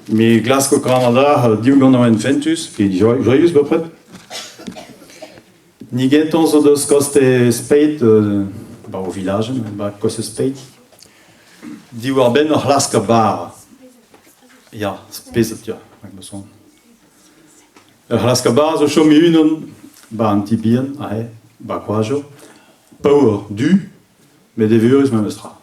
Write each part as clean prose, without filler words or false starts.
Me glasko kanañ div ganaouenn fentus, pe joaius bepred. Ni gentañ zo deus kostez Speit, 'ba o vilajenn, 'ba kostez Speit, diwar-benn ur c'hlask bara. Ya, spezet ya, hag ma son. Ur c'hlask bara zo chom e-unan 'ba an ti bihan aze, 'ba Koajo. Paour, du, met evurus memes tra.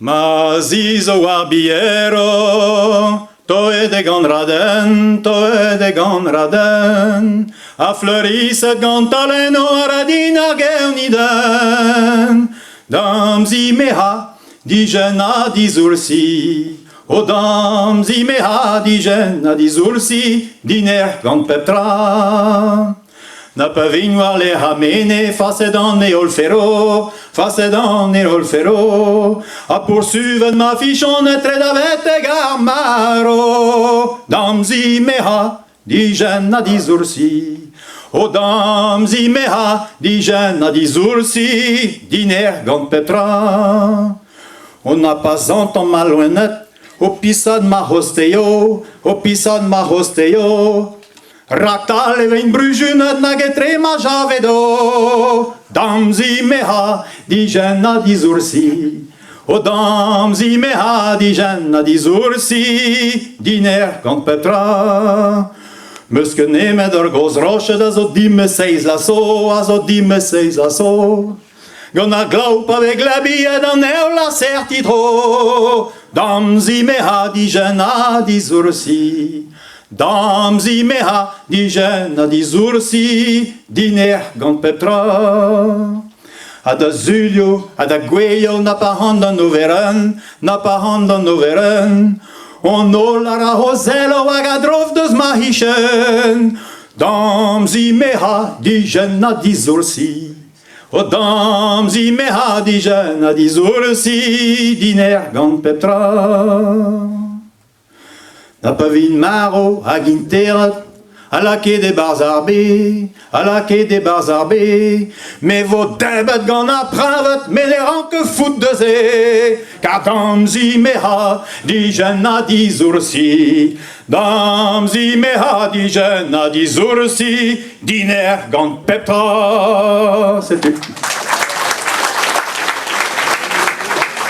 Ma zi zo war biero, toet eo gant raden, toet eo gant raden, ha fleuriset gant talennoù a ra din ar gernidenn. Da'm zi me ha dijen ha disoursi, o da'm zi me ha dijen ha disoursi, dinec'h gant pep tra. Na pa vin war-lerc'h ar mene, faset an heol ferro, faset an heol ferro, ha poursuvet ma fichon etre da vetek ar marv. D'am zi me ha dijen ha disoursi, o d'am zi me ha dijen ha disoursi, dinec'h gant pep tra. O na pa zantan ma loened, o pisat ma c'hosteio, o pisat ma c'hosteio, Raktal e vein bruzunet nag etre ma javedo Da'm zi me ha dijen ha disoursi O da'm zi me ha dijen ha disoursi Diner gant pep tra 'Meus ket nemet ur gozh roched a zo din-me seizh vloaz zo a zo din-me seizh vloaz zo Gant ar glav pa vez glebiet an heol a serr tro Da'm zi me ha dijen ha disoursi Da'm zi me ha dijen ha disoursi Dinec'h gant pep tra Ha da Zulio ha da Gouelio na pa ran d'an overenn Na pa ran d'an overenn An holl a ra o zello hag a drof deus ma c'hichen Da'm zi me ha dijen ha disoursi O da'm zi me ha dijen ha disoursi Dinec'h gant pep tra Na pa vin marv hag interet ha lakaet e-barzh ar bez, ha lakaet e-barzh ar bez, me vo debret gant ar preñved, me ne ran ket fout deus se, kar da'm zi me ha dijen ha disoursi, da'm zi me ha dijen ha disoursi, dinec'h gant pep tra. Setu.